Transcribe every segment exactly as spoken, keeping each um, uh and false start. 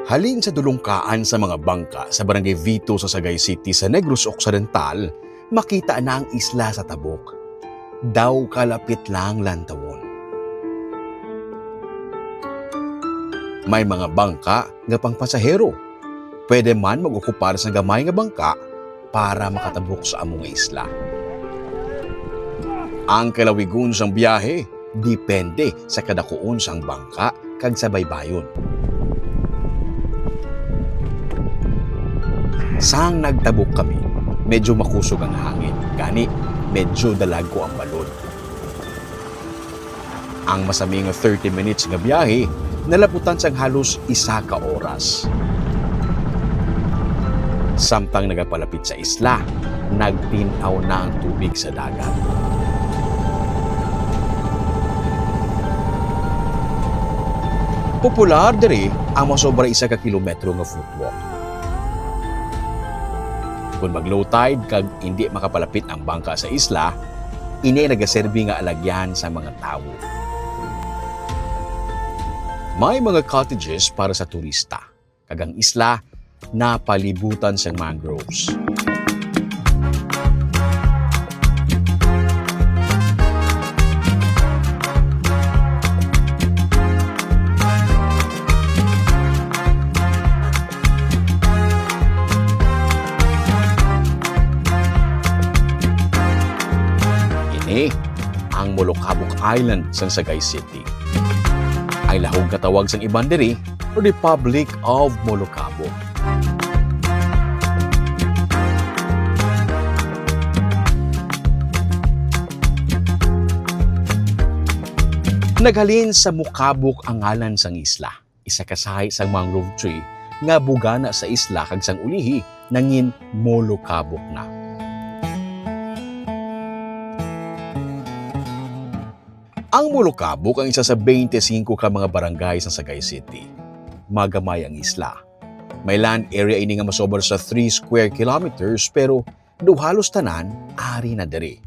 Halin sa dulongkaan sa mga bangka sa Barangay Vito sa Sagay City sa Negros Occidental, makita na ang isla sa tabok. Daw kalapit lang lantawon. May mga bangka nga pangpasahero. Pwede man mag-okupar sang gamay nga bangka para makatabok sa amo nga isla. Ang kalawigon sang biyahe depende sa kadakuon sang bangka kag sa baybayon. Sang nagtabok kami, medyo makusog ang hangin, gani medyo dalagko ang balod. Ang masami nga thirty minutes nga biyahe nalabutan sang halos isa ka oras. Samtang nagapalapit sa isla, nagtin-aw na ang tubig sa dagat. Popular diri ang masobra isa ka kilometro nga footwalk. Kung mag-low tide kag indi makapalapit ang bangka sa isla, ini nagaserbi nga alagyan sa mga tawo. May mga cottages para sa turista, kag ang isla napalibutan sang mangroves. Ini ang Molokabok Island sang Sagay City. Ang lahog nga tawag sang iban diri, Republic of Molokabok. Naghalin sa mukabok ang ngalan sang isla, isa ka sahi sang mangrove tree nga bugana sa isla kag sang ulihi nangin molokabok na. Ang Molokabok ang isa sa twenty-five ka mga barangay sa Sagay City. Magamay ang isla. May land area ini nga masobra sa three square kilometers, pero daw halos tanan ari na diri.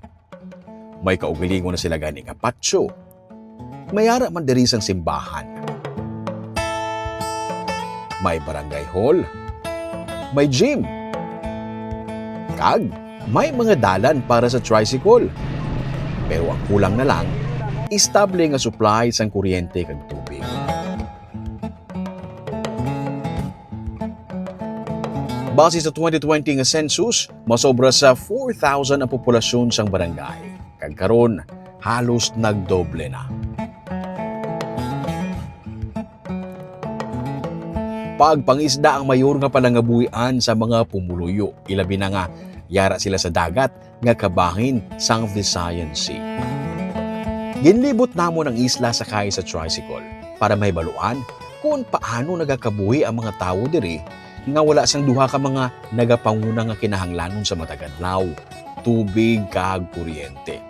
May kaugalingon na sila gani nga patio. May ara man diri sang simbahan. May barangay hall. May gym. Kag may mga dalan para sa tricycle. Pero ang kulang na lang, estable nga supply sang kuryente kag tubig. Base sa twenty twenty nga census, masobra sa four thousand ang populasyon sang barangay. Kag karon, halos nagdoble na. Pagpangisda ang mayor nga panangabuhian sa mga pumuluyo, ilabi na nga yara sila sa dagat nga kabahin sang Visayan Sea. Ginlibot namon ang isla sakay sa tricycle para mahibaluan kon paano nagakabuhi ang mga tawo diri nga wala sang duha ka mga nagapanguna nga kinahanglanon sa matag adlaw, tubig kag kuryente.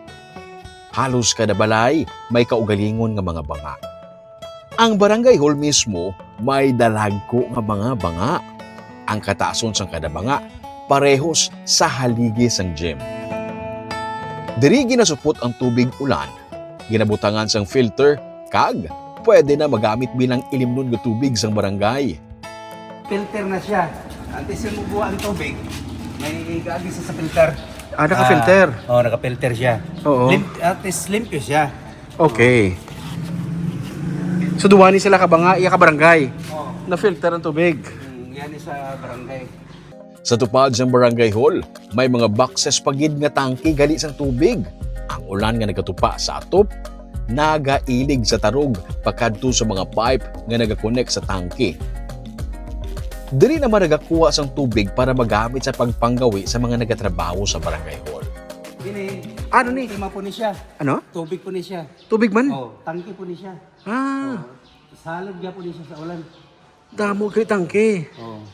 Halos kada balay may kaugalingon nga mga banga. Ang barangay hall mismo may dalagko nga mga banga. Ang kataason sang kada banga parehos sa haligi sang gym. Diri ginasupot ang tubig ulan, ginabutangan sang filter, kag pwede na magamit bilang ilimnon nga tubig sang barangay. Filter na siya. Antes yung mubuha ang tubig, may gaagi siya sa filter. Ah, naka-filter? Ah, oh, naka-filter siya. Oo. Lim-, at least limpyo siya. Okay. So, duwa ni sila ka banga, iya ka barangay. Oo. Na-filter ang tubig. Mm, yan sa barangay. Sa tupad sang barangay hall, may mga boxes pa gid nga tangke gali sang tubig. Ang ulan nga nagatupa sa atop, nagailig sa tarog pakadto sa mga pipe nga nagakonek sa tangke. Diri naman nagakuha sang tubig para magamit sa pagpanggawi sa mga nagatrabaho sa barangay hall. Ini, ano ni? Tema po ni siya. Ano? Tubig po ni siya. Tubig man? Oh, tangke po ni siya. Ah. Oh, salad niya po ni siya sa ulan. Damo kay tangke. Oo.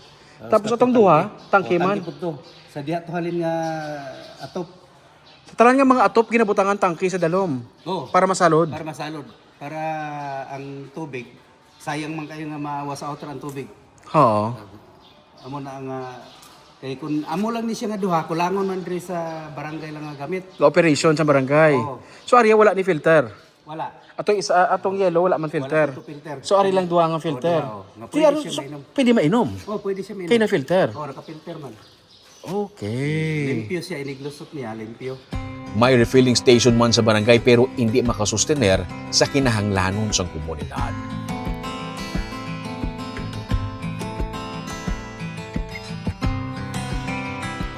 Tapos atong duha, tangke man. Tangke po to. Sa diha to halin nga atop. Sa tanan nga mga atop, ginabutangan tangke sa dalom. Oo. Para masalod. Para masalod. Para ang tubig, sayang man kayo nga maawa sa outer ang tubig. Oo. Amo na nga, kay kung amo lang ni siya nga duha, kulangon man diri sa barangay lang nga gamit. Nga operasyon sa barangay. Oo. So, ari wala ni filter? Wala. Ato isa, atong yellow, wala man filter. Wala ito filter. So, ari lang duha nga filter. Oh, duha, oh. Nga Di, pwede ano, siya so, mainom. Pwede mainom. Oh, pwede siya mainom. Kay na-filter. Oh, naka-filter man. Okay. Limpyo siya, iniglusot niya, limpyo. May refilling station man sa barangay pero hindi makasustener sa kinahanglanon sang komunidad.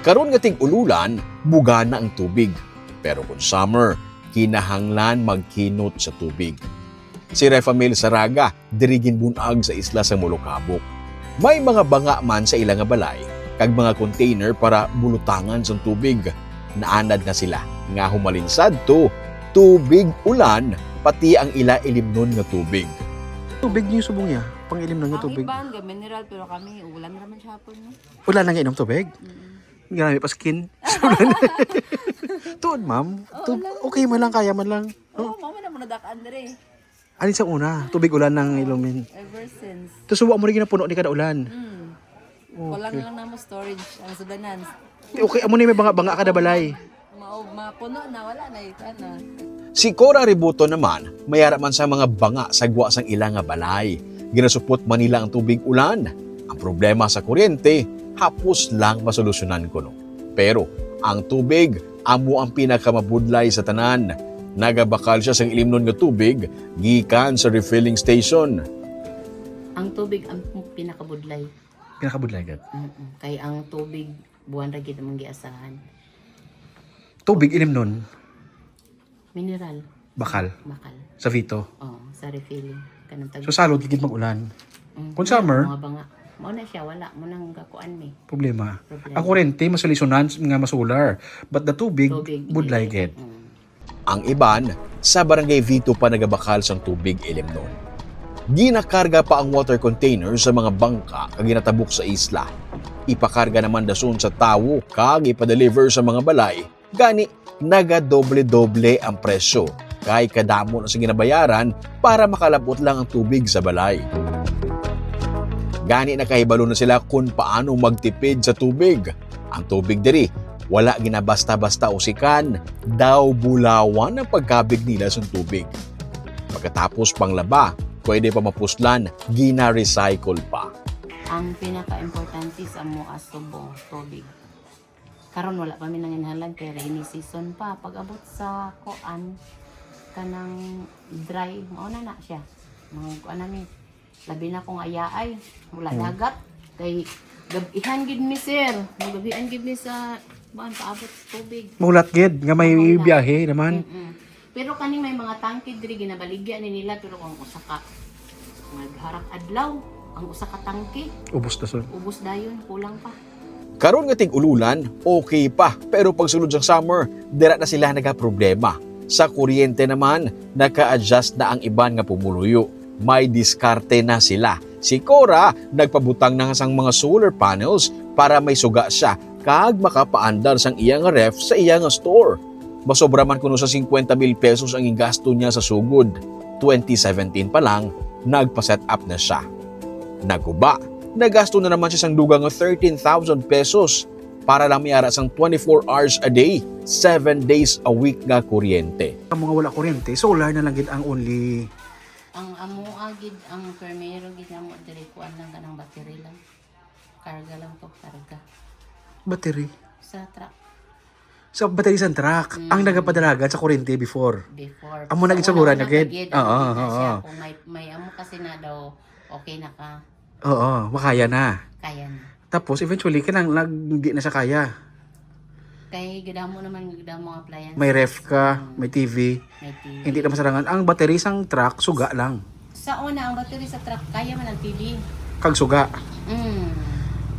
Karon nga tig-ululan, bugana ang tubig. Pero kung summer, kinahanglan magkinot sa tubig. Si Refamil Saraga diri ginbun-ag sa isla sang Molokabok. May mga banga man sa ila nga balay kag mga container para bulutangan sang tubig. Naanad na sila nga humalin sadto, tubig ulan, pati ang ila ilimnon nga tubig. Tubig niyo subong niya, pang-ilimnon nga tubig. Ang iban, ga mineral, pero kami, ulan naman siya hapon, no? Wala na nga inom tubig? Grabe pa skin. Tuod, ma'am. Tu- okay man lang, kaya man lang. Oo, mao man ang muna dak Andre. Alin sa una? Tubig ulan ng ilumin. Ever since. Tapos wa mo rin ginapuno ni kada ulan. Mm. Kulang na lang namo storage ang sudanan. Okay, amo ni may banga-banga kada balay. Mao, mapuno na, wala na ito na. Si Cora Ributo naman, may ara man sa mga banga sa gwa sang ila nga balay. Ginasupot man nila ang tubig ulan. Ang problema sa kuryente, hapos lang masolusyonan kuno. Pero ang tubig amo ang pinakamabudlay sa tanan. Nagabakal siya sang ilimnon nga tubig gikan sa refilling station. Ang tubig ang pinakabudlay. Pinakabudlay gid. Mm-mm. Kay ang tubig, buwan ra gid among giasahan. Tubig ilimnon, Mineral, bakal bakal. Sa Vito. Oh, sa refilling. Kanang tag- So salod gid mag-ulan. Mm. Kung summer, Mga banga. Mao na siya, wala mo nang gakuan mi. Problema. Problema. Ang kuryente, masolusyonan nga ma-solar. But the tubig, Tubig, budlay dili. gid. Mm. Ang iban, sa Barangay Vito pa nagabakal sang tubig ilimnon. Ginakarga pa ang water container sa mga bangka nga ginatabok sa isla. Ipakarga naman dason sa tawo kag ipadeliver sa mga balay. Gani, nagadoble-doble ang presyo kay kadamo na sa ginabayaran para makalabot lang ang tubig sa balay. Gani nakahibalo na sila kung paano magtipid sa tubig. Ang tubig diri wala ginabasta-basta usikan, daw bulawan ang pagkabig nila sa tubig. Pagkatapos panglaba, pwede pa mapuslan, gina-recycle pa. Ang pinaka-importante sa amo subo, tubig. Karon wala pa mi nanginhalan kay rainy season pa. Pag abot sa kuan, kanang dry, mao na na siya. Mga kuan na mi. Labi na kung ayaay, wala dagat. Kay gab-ihan gid mi, sir. Magabihan gid mi sa kuan, paabot sa tubig. Mahulat gid nga may Mahulat. Biyahe naman. Mm-mm. Pero kani may mga tangke diri, ginabaligya ni nila, pero kung usa ka, mga harap adlaw, ang usa ka tangke, Ubos na, sir. Ubos dayon, kulang pa. Karon nga tig-ululan, okay pa, pero pagsulod sa summer, dira na sila nagaproblema. Sa kuryente naman, naka-adjust na ang iban nga pumuluyo. May diskarte na sila. Si Cora nagpabutang na sang mga solar panels para may suga siya kag makapaandar sang iya nga ref sa iya nga store. Masobra man kuno sa singkwenta mil pesos ang gingasto niya sa sugod. Twenty seventeen pa lang, nagpa-set up na siya. Naguba, nagasto na naman siya sang dugang nga thirteen thousand pesos para lang may ara sang twenty-four hours a day, seven days a week nga kuryente. Ang mga wala kuryente, solar na lang gid ang only. Ang amoa gid, ang primero gid namo diri, kuan lang, kanang battery lang. Karga lang to, karga. Battery. Sa truck Sa battery sa truck, ang nagapadalagan sa kuryente before. Before. Amo na gid sa Una gura na na gid. gid, Oo, nakita oo. siya. Kung may, may amo kasi na daw, okay na ka. Oo, makaya na. Kaya na. Tapos eventually kanang nag di na siya kaya. Kay gadamo naman, gadamo ang appliances. May ref ka, may T V. May T V. Hindi na masarangan. Ang battery sang truck, suga lang. Sa una, ang battery sa truck, kaya man ang T V. Kag suga. Mm.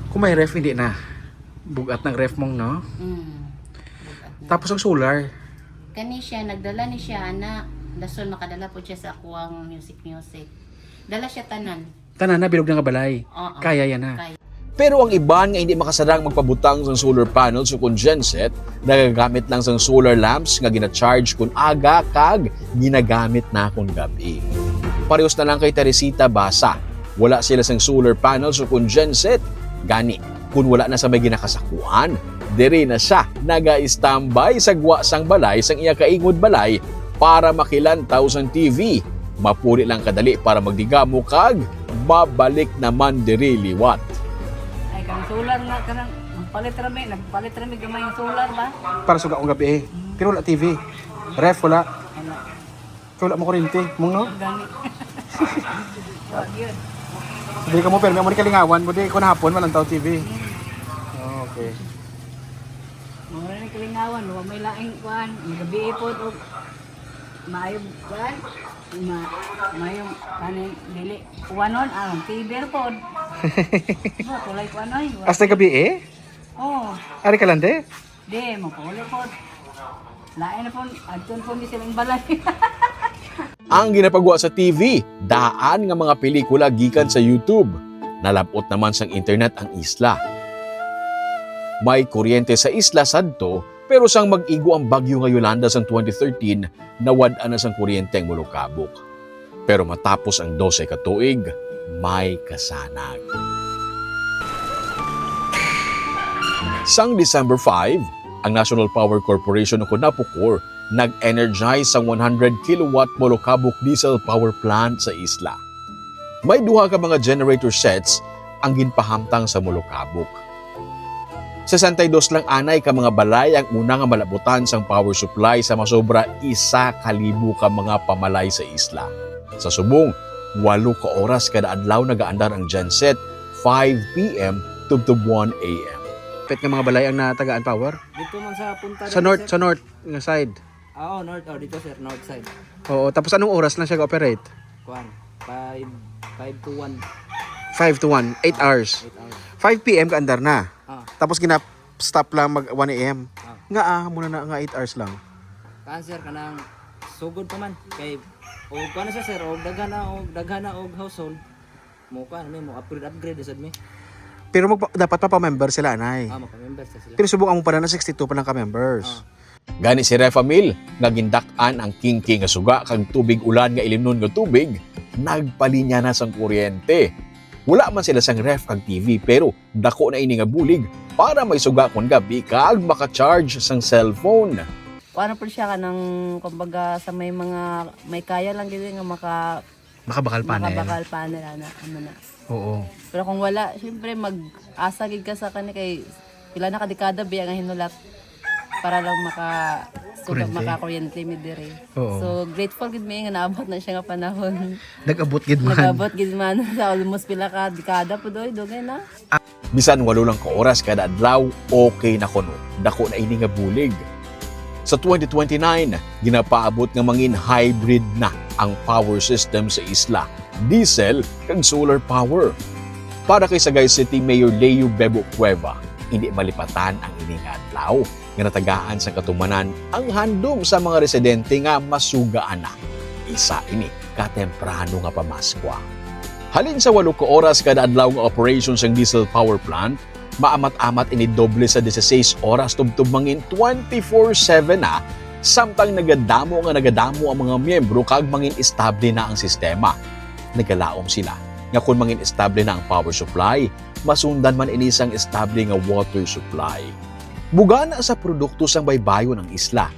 Kung may ref, hindi na. Bugat ng ref mong, no? Mm. Bugat na. Tapos ang solar. Kani siya, nagdala ni siya, ana. Dason, makadala po siya sa akuang music-music. Dala siya tanan. Tanan na bilog na nga balay. Oo. Kaya yan na. Kaya. Pero ang iban nga hindi makasarang magpabutang sang solar panels o kon genset, nagagamit lang sang solar lamps nga gina-charge kun aga kag ginagamit na kun gab-i. Parehos na lang kay Teresita Basa, wala sila sang solar panels o kon genset. Gani, kun wala na sa may ginakasakuan, diri na siya naga-standby sa gwa sang balay sang iya kaingod balay para makilantaw sang T V. Mapuli lang kadali para magdigamo kag mabalik naman diri liwat. Ay, kang solar nga, kanang magpalit rami, nagpalit rami gamay nga solar ba? Para suga akong gabi eh. Pero wala T V. Ref, wala. Wala. Kaya wala mo kuryente. Mong no? Gani. Wa gyud. Dili ka mo, pero may mo ni kalingawan mo, di ko nahapon, walang tao T V. Oh, okay. Mura ni kalingawan, wa may laing kuan. Magabi po, o maayo kuan. Ma, maayo kaning dili. Kuanon, ang T V pod. Ba, tulay kuan, oy. Hasta gabi eh? Oh. Ari ka lang, de? Di, makauli po. Lain na po, adton po ni silang balay. Ang ginapagwa sa T V, daan nga mga pelikula gikan sa YouTube. Nalab-ot naman sang internet ang isla. May kuryente sa isla sadto, pero sang mag-igo ang bagyo nga Yolanda sang twenty thirteen, nawad-an na sang kuryente ang Molokabok. Pero matapos ang dose ka tuig, may kasanag. Sang December five, ang National Power Corporation o kon NAPOCOR nag-energize sang one hundred kilowatt Molokabok diesel power plant sa isla. May duha ka mga generator sets ang ginpahamtang sa Molokabok. Sesenta y dos lang anay ka mga balay ang una nga malabutan sang power supply sa masobra isa ka libo ka mga pamalay sa isla. Sa subong, walo ka oras kada adlaw nagaandar ang genset, five P M tubtob one A M. Pet nga mga balay ang natagaan power? Dito man sa punta Sa dito, north, sir. Sa north nga side. Ah, oh, north, oh, dito, sir, north side. Oo, tapos anong oras lang siya ga-operate? Kuan, five, five to one. Five to one, eight hours. Eight hours. Five P M kaandar na. Ah. Tapos gina-stop lang mag one A M. Ah. Nga, ah, muna na nga eight hours lang. Kan, sir, kanang sugod pa man kay, o kuan na siya, sir, og daghan na, og daghan na og household. Mo kuan, ano, mo upgrade, upgrade sad mi. Pero magpa-, dapat pa pa-member sila, anay. Ah, mapa-member sa sila. Pero subong amo pa na, sixty-two pa lang ka members. Ah. Gani si Refamil, nga gindak-an ang kingking nga suga kag tubig ulan nga ilimnon nga tubig, nagpalinya na sang kuryente. Wala man sila sang ref kag T V, pero dako na ini nga bulig para may suga kon gabi kag maka-charge sang cellphone. Kuan po siya kanang, kumbaga, sa may mga, may kaya lang gid nga maka-, Makabakal panel. Makabakal panel, ana, amo na. Oo. Pero kung wala, syempre, mag-asa gid ka sa kani kay pila na ka dekada biya nga hinulat para lang maka-, suga, Kuryente. Makakuryente mi diri. Oo. So, grateful gid mi nga naabot na siya nga panahon. Nag-abot gid man. Nag-abot gid man sa almost pila ka dekada po, doy, dugay na. Bisan walo lang ka oras kada adlaw, okay na kuno. Dako na ini nga bulig. Sa twenty twenty-nine, ginapaabot nga mangin hybrid na ang power system sa isla, diesel kag solar power. Para kay Sagay City Mayor Leo Bebo Cueva, hindi malipatan ang ini nga adlaw nga natagaan sang katumanan ang handom sa mga residente nga masugaan na. Isa ini ka temprano nga pamaskwa. Halin sa walo ka oras kada adlaw nga operation sang diesel power plant, maamat-amat ini doble sa dieciséis oras tubtob mangin twenty-four seven na, samtang nagadamo nga nagadamo ang mga miyembro kag mangin estable na ang sistema. Nagalaom sila nga kon mangin estable na ang power supply, masundan man ini sang estable nga water supply. Bugana sa produkto sang baybayon ang isla,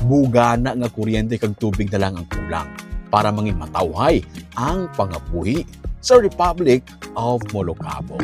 bugana nga kuryente kag tubig na lang ang kulang para mangin matawhay ang pangabuhi sa Republic of Molokabo.